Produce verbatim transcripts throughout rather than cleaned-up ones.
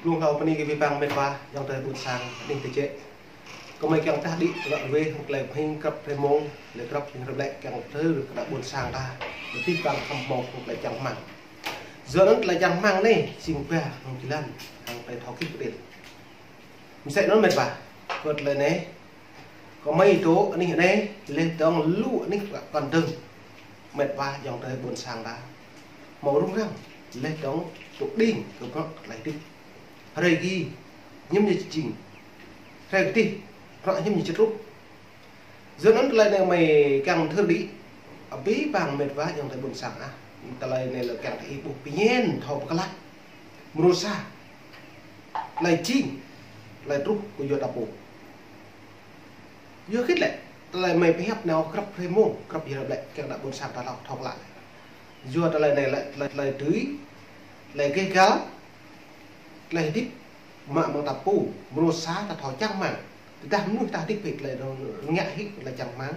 Blung hlâo bơni kơ abih bang met wa ayŏng adơi ƀuôn sang anih tơčĕ. Gơmơi kiăng tah đĭ ră ruai hăng tơlơi pơhing grăp hrơi mông, lĕ grăp hrơi lĕ kiăng pơthâo kơ ană ƀuôn sang ta. Abih bang khŏm hmâo tơlơi čang rơmang. Yua anŭn tơlơi čang rơmang anai, jing ba hăng jơlan, hăng tơlơi thâo kĭt kơđil. Mơsĕ anŭn met wa, kơ tơlơi anai, gơmơi dŏ anih anai, laih dơ̆ng lu anih kơ kŏn dơ̆ng. Met wa ayŏng adơi ƀuôn sang ta. Hmâo rŭng răng, laih dơ̆ng tŭ đing kơ bruă tơlơi hơdip. Hrơi gih, hiư̆m ñu či jing. Hrơi kơdih, bruă hiư̆m ñu či truh. Yua anŭn tơlơi anai gơmơi kiăng thâo đĭ, abih bang met wa ayŏng adơi ƀuôn sang ah. Tơlơi anai lĕ kiăng tơlơi ih ƀuh pơñen thâo pơklă. Mrô sa. Tơlơi jing, tơlơi truh kơ yua ta pô. Yua khĭt lĕ, tơlơi gơmơi pơhiăp nao grăp hrơi mông, grăp hrơi lĕ, kiăng ană ƀuôn sang ta thâo, thâo klă. Yua tơlơi anai lĕ, tơlơi, tơlơi dưi, tơlơi gêh gal, tơlơi hơdip, mă mơ̆ng ta pô, mrô sa ta thâo čang rơmang. Tơdah mơnuih ta hơdip hĭ tơlơi rơngiă hĭ tơlơi čang rơmang.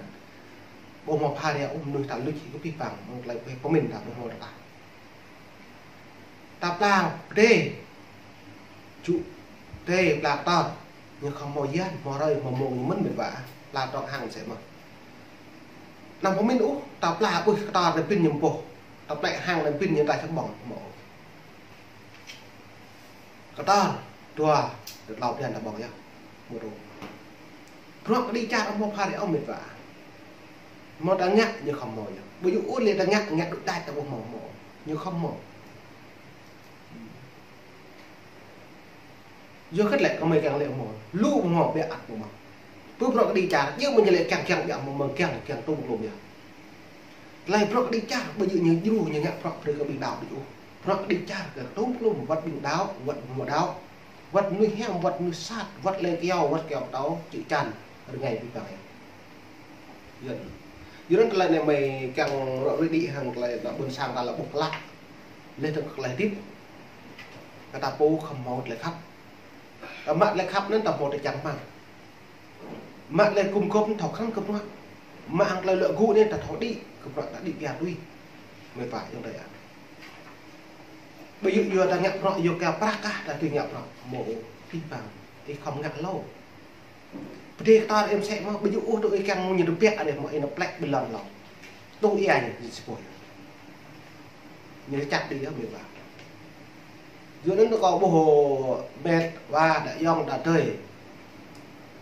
Ƀu hmâo pha ria ôh mơnuih ta luč hĭ kơ abih bang, mơ̆ng tơlơi pơmĭn ta ƀu hmâo rơkah. Ta pla pơdai. Čŭ pơdai pla kơtor. Ñu khŏm hmâo yan, hmâo hrơi, hmâo mông ñu mơ̆n met wa. Pla tŏng hăng sĕ mơ̆n. Anăm pơmĭn ôh, ta pla ƀuh kơtor anai pĭn ñu boh. Ta plĕ hăng anai pĭn ñu ta čơk ƀơ̆ng hmâo. Kơtor, dua, tơtlâo blan ta ƀơ̆ng yơh. Mơ̆ tŭ. Bruă kơđi čar hmâo pha ria ôh met wa. Hmâo ta ngă ñu khŏm hmâo yơh. Ƀu djơ̆ ôh lĕ ta ngă, ngă đôč đač ta ƀu hmâo hmâo. Ñu khŏm hmâo. Yua khĭt lĕ gơmơi kiăng lĕ hmâo. Lu hmâo ƀiă ăt ƀu hmâo. Pơ bruă kơđi čar, yua mơ̆n ñu lĕ kiăng kiăng ƀiă hmâo mơ̆ng kiăng kiăng tŭm klôm yơh. Tơlơi bruă kơđi čar, ƀu djơ̆ ñu djru ñu ngă bruă brơi kơ ƀing đaŏ đôč ôh. Bruă kơđi čar kơ tŭm klôm, wơ̆t ƀing đaŏ, wơ̆t hmâo đaŏ. Wơ̆t mơnuih hiam, wơ̆t mơnuih sat, wơ̆t lĕ kyâo, wơ̆t kyâo pơtâo, čư̆ čan, rơngai ƀing ta yơh. Yua anŭn. Yua anŭn tơlơi anai gơmơi kiăng ră ruai đĭ hăng tơlơi ană ƀuôn sang ta lĕ ƀuh klă. Laih dơ̆ng tơlơi hơdip. Kơ ta pô khŏm hmâo tơlơi khăp. Ta mă tơlơi khăp anŭn ta hmâo tơlơi čang rơmang. Mă tơlơi gum gôp thâo krăn kơ bruă. Mă hăng tơlơi luă gŭ anai ta thâo đĭ kơ bruă ta đĭ pia tui. Met wa ayŏng adơi ah. Ƀu djơ̆ yua ta ngă bruă yua kơ prăk kah ta tui ngă bruă. Hmâo abih bang. Ih khŏm ngă hlâo. Pơdai kơtor ih mơsĕ mơ̆n, ƀu djơ̆ ôh tŭ ih kiăng mơ̆ng ñu tơbiă adih mơ̆ ih nao plĕ ƀơi lŏn hlâo. Tŭ ih anai, ñu či ƀuh yơh. Ñu čăt đĭ yơh met wa. Yua anŭn kâo ƀuh met wa đa ayŏng đa adơi.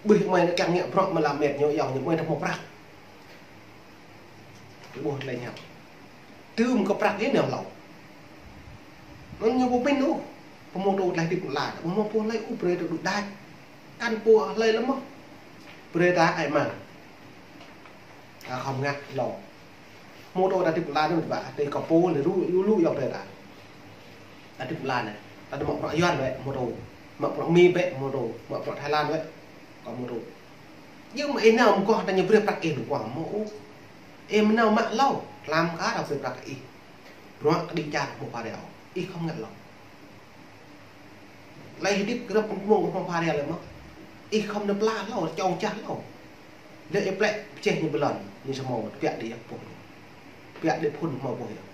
Ƀuh gơmơi anai kiăng ngă bruă mơ̆ lăm met ñu ayŏng ñu gơmơi ta hmâo prăk. Ƀuh tơlơi hiam. Tơm kơ prăk yơh nao hlâo. Anŭn ñu ƀu pĭn ôh. Pơhmutu tơlơi hơdip lĕ, ƀu hmâo pô hlơi ôh brơi ta đôč đač. Kăn pô hlơi lăm mơ̆. Brơi ta ai mang. Ta khŏm ngă hlâo. Pơhmutu ta hơdip lĕ anŭn ƀă, tơl kơ pô lĕ lu, lu, lu ayŏng adơi ta. Ta hơdip lĕ anai. Ta mă bruă Yuan wĕ pơhmutu. Mă bruă Mi wĕ pơhmutu. Mă bruă Thái Lan wĕ. Kơ pơhmutu. Yua mơ̆ ih nao mơguah ta ñu brơi prăk ih mơguah hmâo ôh. Ih mơ̆ nao mă hlâo, tlam kơ ta brơi prăk ih. Bruă kơđi čar hmâo pha ria ôh. Ih khŏm ngă hlâo. Tơlơi hơdip grăp mông hmâo pha ria lĕ mơ̆. Ih khŏm nao pla hlâo, čŏng čah hlâo. Lĕ ih plĕ pơčeh ñu ƀơi lŏn, ñu samơ̆ tơbiă đĭ yơh ƀuh ñu. Tơbiă đĭ phŭn hmâo ƀuh yơh.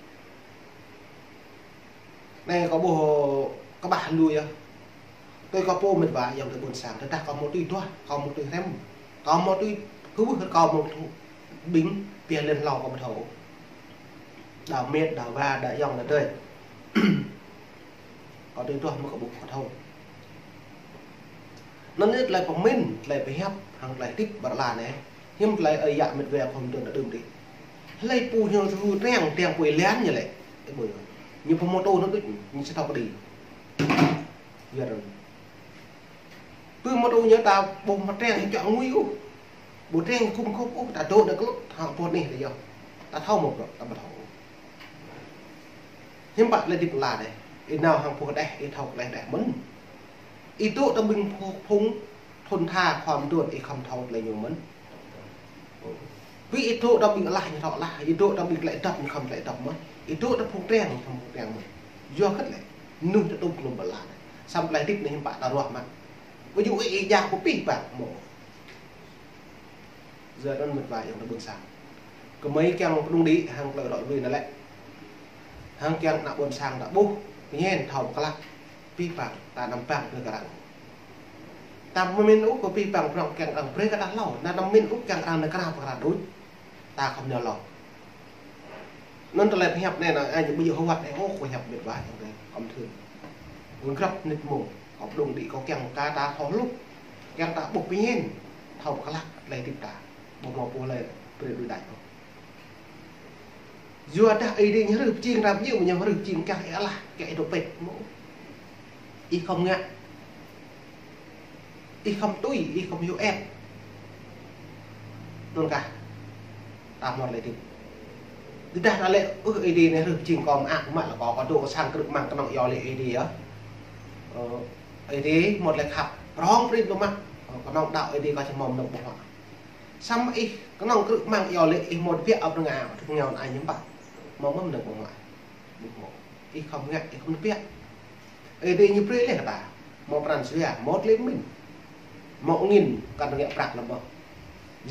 Anai kâo ƀuh kơƀah lu yơh. Tui kâo pô met wa ayŏng adơi ƀuôn sang, tơdah kâo hmâo tui duah, kâo hmâo tui hrăm, kâo hmâo tui kơwưh, kâo hmâo tui ƀing pia lĕ hlâo kâo ƀu thâo. Đa met, đa wa, đa ayŏng, đa adơi. Kâo tui duah mơ̆ kâo ƀu thâo. Anŭn yơh tơlơi pơmĭn, tơlơi pơhiăp, hăng tơlơi hơdip ƀơi lŏn anai. Hiư̆m tơlơi ơi yă met wa khŏm tŭ đa đưm đĭ. Hlơi pô ñu ru triăng, triăng pô ih lian ñu lĕ. Ih ƀuh yơh. Ñu pơhmutu anŭn đôč, ñu či thâo kơđi. Yua anŭn. Pơhmutu ñu ta ƀu hmâo triăng čŏk ngui ôh. Ƀu triăng gum gôp ôh, ta dŏ anai kơ lŭt, hăng pô anai ta yơh. Ta thâo mơ̆ bruă, ta ƀu thâo ôh. Hiư̆m pă tơlơi hơdip lĕ anai. Ih nao hăng pô kơđeh, ih thâo kơđeh đeh mơ̆n. Ih dŏ ta ƀing phung, phung thŭn tha khua mơduôn, ih khŏm thâo tơlơi ñu mơ̆n. Ƀu ih dŏ ta ƀing alah ñu thâo alah, ih dŏ ta ƀing tơlơi dŏp ñu khŏm tơlơi dŏp mơ̆n. Ih dŏ ta phung triăng ñu khŏm phung triăng mơ̆n. Yua khĭt lĕ, mơnuih ta tŭm klôm ƀơi lŏn anai. Samơ̆ tơlơi hơdip anai hiư̆m pă ta ruah mă. Ƀu djơ̆ ih jak pơpih ƀă hmâo. Yua anŭn met wa ayŏng adơi ƀuôn sang. Gơmơi kiăng pơđŭng đĭ hăng tơlơi ră ruai anai lĕ. Hăng kiăng ană ƀuôn sang ta ƀuh, pơñen thâo pơklă. Pih pang, ta anăm pang brơi kơ arăng. Ta mĭn ôh kơ pih pang prŏng kiăng arăng brơi kơ ta hlâo, ta anăm mĭn ôh kiăng arăng nao krao pơkra đôč. Ta khŏm nao hlâo. Anŭn tơlơi pơhiăp anai nă, ai ñu ƀu djơ̆ hơwăt ai ôh kơ hiăp mĕt wa yang tơi khŏm thưn. Ƀu grăp nit mông, khŏm đung đĭ kơ kiăng kơ ta thâo hluh, kiăng ta ƀuh pơhiên, thâo pơklă tơlơi hơdip ta. Ƀu hmâo pô hlơi brơi đuaĭ đač ôh. Yua dah Ơi Adai ñu hrih pơjing ră mơñum, ñu hrih pơjing kiăng ih alah, kiăng ih dŏ pĕt mơ̆n. Ih khŏm ngă. Ih khŏm tui, ih khŏm hyu ĕp. Anŭn kah. Ta hmâo tơlơi hơdip. Tơdah ta lĕ, ơ, Ơi Adai ñu hrih pơjing kâo mă, mă lĕ kâo, kâo dŏ kơ sang krư̆ amăng kơnơ̆ng iâu laĭ Ơi Adai yơh. Ơ, Ơi Adai hmâo tơlơi khăp, prŏng prin lu mă. Ơ, kơnơ̆ng đaŏ Ơi Adai kâo či hmâo mơnơ̆ng ƀơ̆ng huă. Samơ̆ ih, kơnơ̆ng krư̆ amăng iâu laĭ ih hmâo tơbiă ôh rơngiao, rơngiao anai ñu ƀă. Hmâo mơ̆n mơnơ̆ng ƀơ̆ng huă. Ƀu hmâo. Ih khŏm ngă, ih khŏm tơbiă. Ơi Adai ñu brơi laih kơ ta. Hmâo pran jua, hmâo tơlơi pơmĭn. Hmâo angĭn, kăn rơngiă prăk lơ̆m mơ̆n.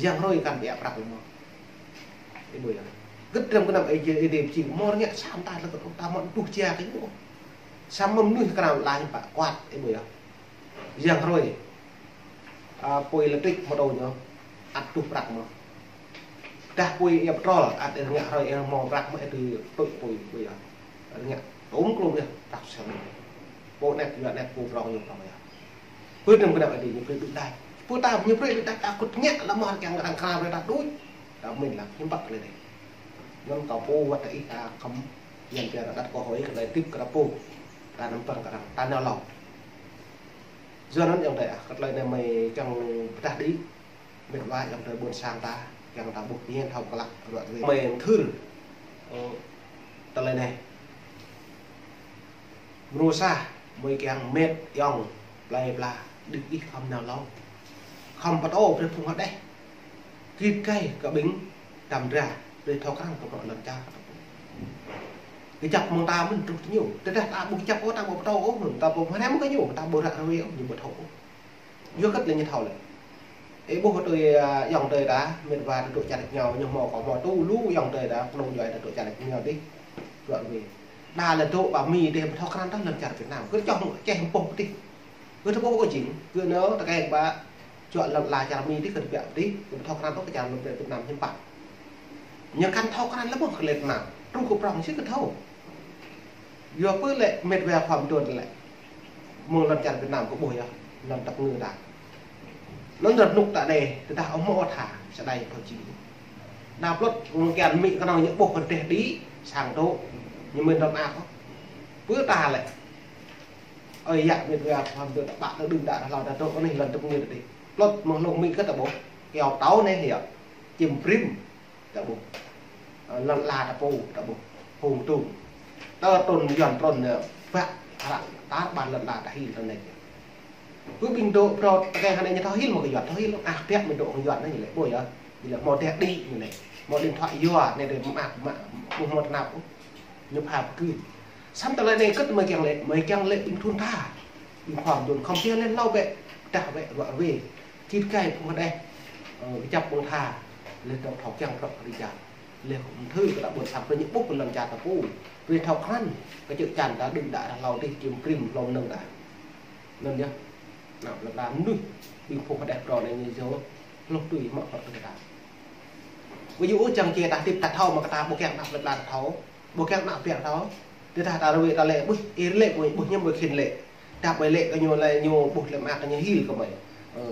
Yang hrơi kăn rơngiă prăk lơ̆m mơ̆n. Ih ƀuh yơh. Gĭt răm gơnam Ơi Adai, Ơi Adai pơjing, hmâo rơngiă sa mơta lơ̆m kơ ta hmâo tuh jia kơ ñu. Samơ̆ mơnuih krao laih pă kuat, ih ƀuh yơh. Yang hrơi. A, apui lêtrik mơtô ñu, ăt tuh prăk mơ̆n. Dah apui ia pơtrol, ăt rơngiă hrơi ia hmâo prăk mơ̆n, ih tui tui apui, apui yơh. Rơngiă, tôm klum yơh, prăk sel. Pô anet, yua anet, pô prŏng, yua prŏng yơh. Pơ anŭn gơnam Ơi Adai ñu brơi đuaĭ đač. Pô ta ñu brơi đuaĭ đač, ta kŭt ngă lơ̆m mơ̆n kiăng arăng krao brơi ta đôč. Ta mĭn lăng, hiư̆m pă tơlơi anai. Anŭn kâo pô wơ̆t ih ta khŏm, yan pia rơđăt kơ hơi kơ tơlơi hơdip kơ ta pô. Ta anăm pang kơ arăng, ta nao hlâo. Yua anŭn yang tơi ah, kơ tơlơi anai mơi kiăng pơdah đĭ, mĕt wa yang tơi ƀôn sang ta, kiăng ta ƀuh pơhiên thâo pơklă ruă ruê. Mơi thưr, ơ, tơlơi anai. Mrô sa, mơi kiăng mĕt yŏng, plơi pla, đĭ ih khŏm nao hlâo. Khŏm pơtô brơi phung hơđeh. Git gai kơ ƀing đăm dra, brơi thâo krăn kơ bruă lŏn čar kơ ta pô. Kơjăp mơ̆ng ta mơ̆n truh tơ ñu. Tơdah ta ƀu kơjăp ôh, ta ƀu pơtô ôh, ta ƀu pơhrăm kơ ñu, ta ƀu ră ruê ôh, ñu ƀu thâo ôh. Yua hơget lĕ ñu thâo lĕ. Ih ƀuh tui, a, yŏng tơi ta, mĕt wa ta dŏ čar ñu, ñu hmâo kơ hmâo tu lu yŏng tơi ta, kơnơ̆ng djuai ta dŏ čar ñu dih. Dŏ ruê. Đa lĕ dŏ ƀă Mi dih, ƀu thâo krăn tah lŏn čar Việt Nam. Kơ čoh čeh ƀuh pơtih. Kơ tơƀuh ôh jing, kơ nao tơkeng ƀă juă lŏn ala čar Mi dih kơ tơbiă dih, kơ ƀu thâo krăn ôh kơ čar lŏn Việt Nam hiư̆m pă. Ñu kăn thâo krăn lơ̆m mơ̆n kơ lĕ tơnap, truh kơ prŏng sĭt kơ thâo. Yua pơ lĕ mĕt wa khua mơdôn lĕ. Mơ̆ng lŏn čar Việt Nam kơ ƀuh yơh, lŏn tơpơngư ta. Lŏn rơnŭk ta đe, tơdah ôh mơ̆ ôh tha, sa đai thâo jing. Đa plŏt, mơ̆ng kian Mi kơnơ̆ng ñu ƀuh kơ teh đĭ, sang dŏ, ñu mĭn lŏn ak. Pơ ta lĕ. Ơi yă mĕt wa khua mơdôn ta ƀă ta đưm đă ta hlâo ta dŏ anih lŏn tơpơngư ta dih. Plŏt mơ̆ng hlŏng Mi kơ ta ƀuh. Kiao pơtâo anai yơh. Čim brĭm ta ƀuh. Ơ, lŏn ala ta pô ta ƀuh. Hung tung. Tơ trŭn Yuan trŭn, ơ, ƀă arăng tar ƀan lŏn ala ta hil ta anai. Pơ ƀing dŏ phrâo tơkeng hơnai ñu thâo hil mơ̆ kơ Yuan thâo hil. Ah, biă mơ̆ dŏ hăng Yuan anai ñu lĕ ƀuh yơh. Ñu lĕ hmâo teh đĭ ñu anai. Hmâo điện thoại yua anai dih mă, mă, ƀu hmâo tơnap ôh. Ñu pha pơkưn. Samơ̆ tơlơi anai kơ̆t mơi kiăng lĕ, mơi kiăng lĕ ƀing thun tha. Ƀing khua mơdôn khŏm pia lĕ hlâo bĕ, dah bĕ ruă ruê. Git gai phung hơđeh, ơ, kơjăp ƀơ̆ng tha, lĕ dŏ thâo kiăng prŏk rĭ čar. Lĕ khŏm thưr kơ ta ƀôn sang brơi ñu ƀuh kơ lŏn čar ta pô. Brơi thâo krăn, kơ čư̆ čan ta đưm đă ta hlâo dih čim brĭm hlŏm nơ̆ng ta. Anŭn yơh. Nă, lĕ ta mơnuih, ƀing phung hơđeh phrâo anai ñu yơh, hluh tui mă prŏk tui ta. Ƀu djơ̆ ôh čang či ta hơdip ta thâo mă kơ ta ƀu kiăng nă plơi pla ta thâo. Ƀu kiăng nă biă thâo. Tơdah ta ruê ta lĕ, ƀuh, ih lĕ, ƀuh, ƀuh ñu ƀu khĭn lĕ. Ta ƀu lĕ kơ ñu lĕ, ñu ƀuh lĕ mă kơ ñu hil kơ mơi. Ơ.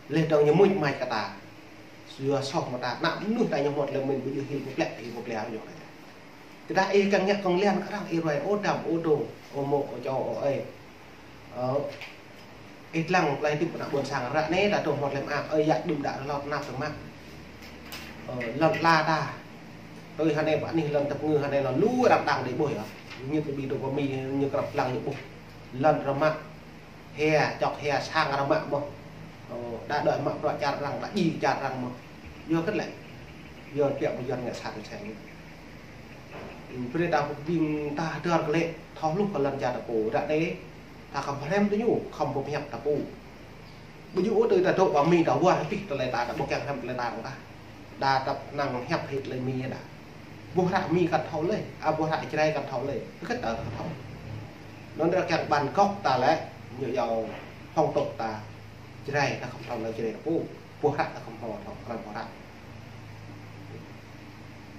Lĕ dŏng ñu mŭt mai kơ ta. Yua soh mă ta, nă mơnuih ta ñu hmâo lĕ mĭn ƀu djơ̆ hil pơplĕ, hil pơplĕ ñu. Tơdah ih kiăng ngă kông lian kơ arăng, ih ruai ô dăm, ô dông, ô mŏ, ô čô, ô ơi. Ơ, ih lăng plơi hơdip ană ƀôn sang ră anai, ta dŏ hmâo lĕ mă, ơi yă đưm đă lŏt năp tơmă. Ơ, lŏn ala ta. Tui hơnai ƀă anih lŏn tơpơngư hơnai lŏn lu arăng đang đĭ ƀuh yơh. Ñu tơ ƀing dŏ pơ Mi, ñu krăp lăng ñu ƀuh. Lŏn rơmă. Hia, čŏk hia sang rơmă mơ̆n. Ơ, đa đuaĭ mă bruă čar arăng, đa djai čar arăng mơ̆n. Yua hơget lĕ. Yua biă mơ̆ Yuan ngă sat seng. Brơi ta ƀing ta hơdơr kơ lĕ, thâo hluh kơ lŏn čar ta pô. Ră anai, ta khŏm pơhrăm tơ ñu, khŏm pơhiăp ta pô. Ƀu djơ̆ ôh tui ta dŏ pơ Mi ta wơr bĭt tơlơi ta, ta ƀu kiăng hrăm tơlơi ta dơ̆ng tah. Đa ta năng hiăp hĭ tơlơi Mi đa. Ƀuh hră Mi kăn thâo lơi, a ƀuh hră Jrai kăn thâo lơi. Hơget ta thâo. Anŭn ta kiăng ƀăn kŏk ta lĕ, ñu yua hŏng tŏk ta Jrai, ta khŏm thâo lĕ Jrai ta pô, boh hră ta khŏm thâo, thâo krăn boh hră.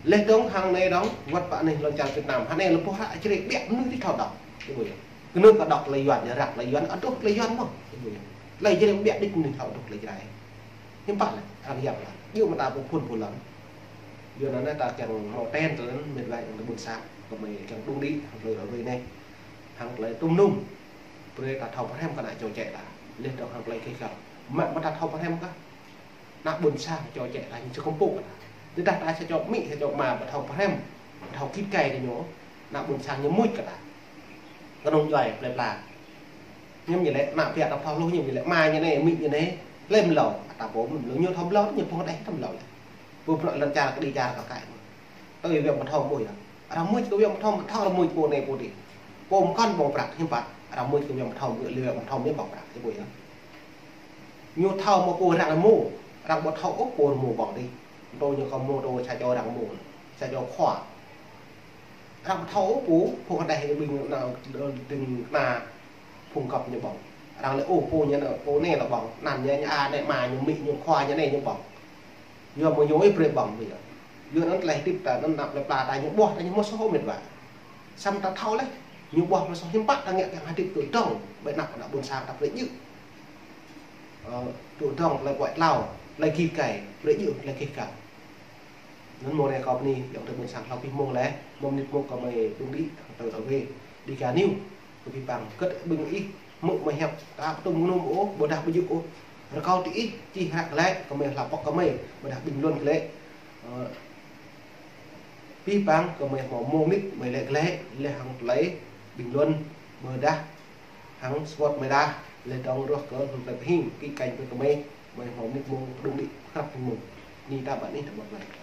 Leh dong hăng anai dong, wăt pă anai lŏn čar Việt Nam, hăng anai lĕ boh hră Jrai ƀiă mơnuih či thâo đŏk. Ih ƀuh yơh. Kơnơ̆ng ta đŏk tơlơi Yuan, ñu răk tơlơi Yuan, ăt truh tơlơi Yuan mơ̆n. Ih ƀuh yơh. Tơlơi Jrai ƀiă đôč mơnuih thâo đŏk tơlơi Jrai. Hiư̆m pă lĕ, arăng yap lĕ. Yua mơ̆ ta pô phŭn pô lŏn. Yua anŭn ta kiăng hmâo ten tơlơi mĕt wa hăng ƀôn sang, kơmơi kiăng đung đĭ, hăng tơlơi ră ruai anai. Hăng tơlơi tŭm nŭm. Brơi ta thâo pơhrăm kơ ană čô čĕ ta. Leh dong hăng tơlơi keh kăl. Mă mơ̆ ta thâo pơhrăm kơ ană ƀôn sang čô čĕ ta ñu či kơmpŭ kơ ta. Tơdah ta sa čô amĭ, sa čô ama ƀu thâo pơhrăm, ƀu thâo git gai kơ ñu, ană ƀôn sang ñu mŭt kơ ta. Kơnơ̆ng djuai plơi pla. Hiư̆m ñu lĕ, ană ƀiă ta thâo hluh hiư̆m ñu lĕ, ama ñu anai, amĭ ñu anai, lĕ mlâo, ta pô mlâo, ñu thâo mlâo, ñu pô đeh thâo mlâo lĕ. Pô bruă lŏn čar kơđi čar kơ kai mơ̆n. Tui Yuan pơthâo ƀuh yơh. Arăng mŭt kơ Yuan pơthâo, pơthâo arăng mŭt pô anai pô adih. Pô mơkŏn ƀơ̆ng prăk hiư̆m pă, arăng mŭt kơ Yuan pơthâo, Yuan pơthâo mơ̆n ƀơ̆ng prăk, ih ƀuh yơh. Ñu thâo mơ̆ pô arăng rơmô, arăng ƀu thâo ôh pô rơmô ƀơ̆ng adih. Tơ ñu kơ rơmô, tơ sa čô arăng rơmô, sa čô khua. Arăng ƀu thâo ôh pô, pô kơđeh ƀing ană, ƀing ană phung găp ñu ƀơ̆ng. Arăng lĕ ôh pô ñu anai, pô anai lĕ ƀơ̆ng, anăn ñu, ñu a anai, ama ñu, amĭ ñu, khua ñu anai ñu ƀơ̆ng. Yua mơ̆ ñu ih brơi ƀơ̆ng ƀu yơh. Yua anŭn tơlơi hơdip ta anŭn ană plơi pla ta ñu ƀuh ta ñu hmâo soh mĕt wa. Samơ̆ ta thâo leh, ñu ƀuh hmâo soh hiư̆m pă ta ngă kiăng hơdip tŭ dong, ƀơi anăp ană ƀôn sang ta brơi djơ̆. Ơ, tŭ dong tơlơi kuai tlao, tơlơi git gai, brơi djơ̆ tơlơi keh kăl. Anŭn mơ̆ng anai kâo bơni, yua tơlơi ƀôn sang hlâo pih mông leh, mơ̆ng mơnit mông kơ mơi đung đĭ, tơ tơ wê, Dega News, kơ pih pang, kơ̆t ƀing ih, mơ̆ mơi hiăp, ta pơtŭm mơnum ôh, ƀôdah ƀu djơ̆ ôh. Rơkâo tơ ih, čih hră glaĭ, kơ mơi hla pŏk kơ mơi, ƀôdah bình luận glaĭ. Ơ, pih pang kơ mơi hmâo mông mơnit, mơi lĕ glaĭ, leh hăng tơlơi bình luận, ƀôdah hăng support mơi đah, leh dong ruah kơ hăng tơlơi pơhing, kĭ kañ brơi kơ mơi, mơi hmâo mơnit mông đung đĭ, krăp mông. Anai ta ƀăn ih ta ƀuh glaĭ.